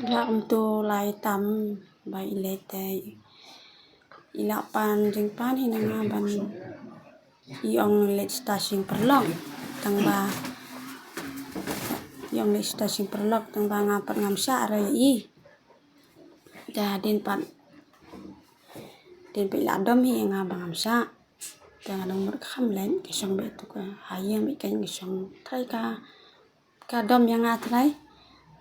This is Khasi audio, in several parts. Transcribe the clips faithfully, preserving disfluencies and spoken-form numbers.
Ba kumtu lai tam ba i leit te i la pan jingpan hi na nga ban i ong leit sha shing paralok tang ba i ong leit sha shing paralok tang ba nga pat ngam shah re i. Te hadien pat dien pat i la dom hi nga ba ngam shah. Te nga dang mut ka kham leit ka shong beit tu ka ha ïing beit ka shong trai ka ka dom ïa nga trai.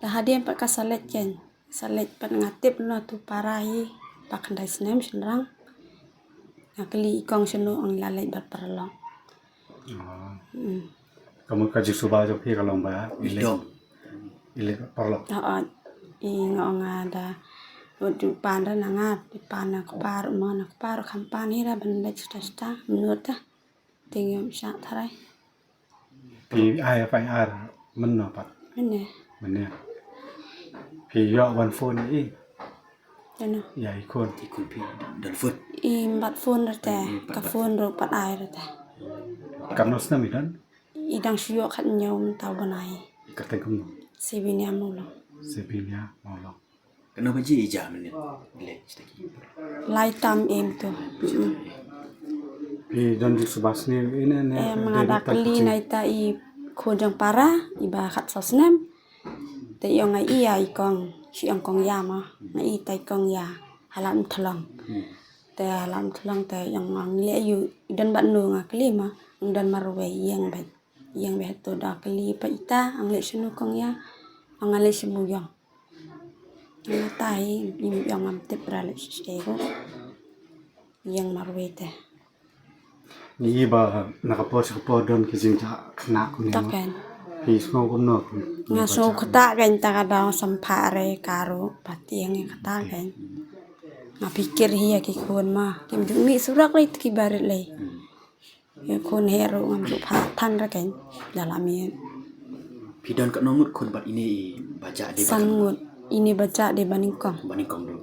Te hadien pat ka sa leit ken sa leit pat nga tip no tu para hi ba khyndai snem shynrang. Nga kylli i kong shano ong la leit bad paralok. Ka mut ka jingsuba jong phi ka long ba i leit i leit paralok. I nga ong nga da mut ju pan da na nga i pan na kpar ma na kpar kham pan hi da ban leit sta sta mnut da. Ting yom sha trai. Phi ai F I R mynno pat? Mynne. Mynne. Phi ïoh ban phone i? Ïa i khun. I khun phi don phone? I mbat phone rete. Ka phone ruh pat ai rete. Katno snem i don? I dang shu ïoh khathynñiew mynta u bnai. I kyrteng kumno? Sebinia Mawlong. Sebinia Mawlong. Kano ba ji ija mynnin le shtaki. Lai tam em tu. I don ji subas ni ine ne. Em nga da kali na ita i khun jong para i ba khat sa snem. Te i ong ai i ai kong si ong kong ya ma. Nga i tai kong ya halam thlong. Te halam thlong te i ong ang le yu i don bat nu nga kali ma. Ang don marwei i ong bet. Ïeng beh to da kali pa ita ang le shinu kong ya ang le shimu yong. Ang ta hi im yong am tip ra le shi ego ïeng marwei te. Ngi ba na ka por sa ka por don ki jing ja khna ku ne. Taken. Hi sngo kum no. Nga sngo khata kan ta ka dang sampha re karu pati yang khata kan. Nga pikir hi ya ki khun ma kim ju mi surak le ki barit le. Ïa khun he ruh ngam ju pha than ra kein da la miet. Phi don katno ngut khun bad ine i ba jah de ba san ngut. Ine ba jah de ba nyngkong. Ba nyngkong dong.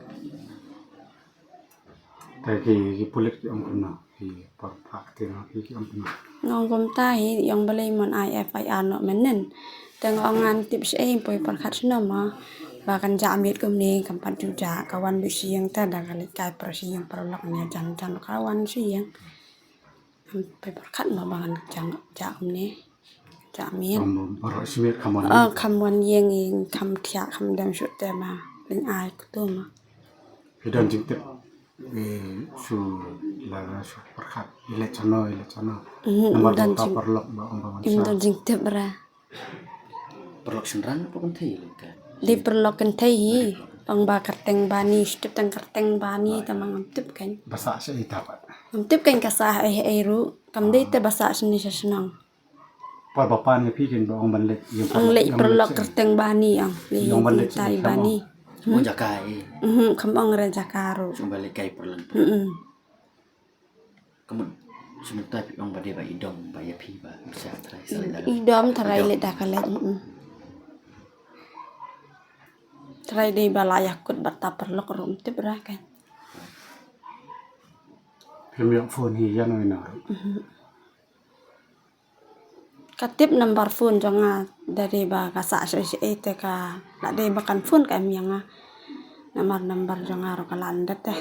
Te ki ki pulit ki ong kumno ki por phak te no ki ki ong kumno. Nga ong kumta hi ong balei mon ai F I R noh mynnin. Te nga ong ngan tip shi ei poi por khat shno ma. Ba kan jah miet kumne kam pat ju jah ka wan bu shi ïeng te da ka leit kai por shi ïeng por lok ne jan jan ka wan shi ïeng. Am pyrkhat ma ba ngan jang ja kumne. Ja mien. Baroh shi miet kham wan. Ah kham wan ïeng i kham thiah kham dem shuh te ma. Lyngai kto ma. Phi don jingtip i shu la shu pyrkhat i leit shano i leit shano. Namar ba ka paralok ba ong ba wan sha. Im don jingtip ra. Paralok shynrang ne paralok kynthei lynkai? Dei paralok kynthei hi. Ong ba kyrteng bani, shu tip tang kyrteng bani te ma ngam tip kein. Ba sah sha ita pat. Ngam tip kein ka sah ei ei ruh. Kam dei te ba sah shane sha shnong. Por ba pan ïa phi kein ba ong ban leit. Ong leit paralok kyrteng bani ong. Leit ïa ita i bani. Ong jaka ei. Mhm, kam ong re jaka ruh. Ong ban leit kai paralok. Ka mut shu mynta phi ong ba dei ba i dom ba ïa phi ba pisa trai sa leh da ka leh. I dom trai leh da ka leh. Trai dei ba la ïa kut ba ta paralok ruh ym tip ra ka. Phim ïoh phone hi ïa no ïa no ruh. Ka tip number phone jong nga da dei ba ka sah sha sha te ka la dei ba kan phone ka em ïa nga. Namar number jong nga ruh ka la yndet te.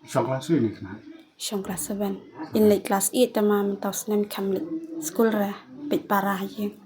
Shong class ïa ni khnai. Shong class seven. In leit class eight te ma mynta u snem kham leit skul re peit para ha ïing.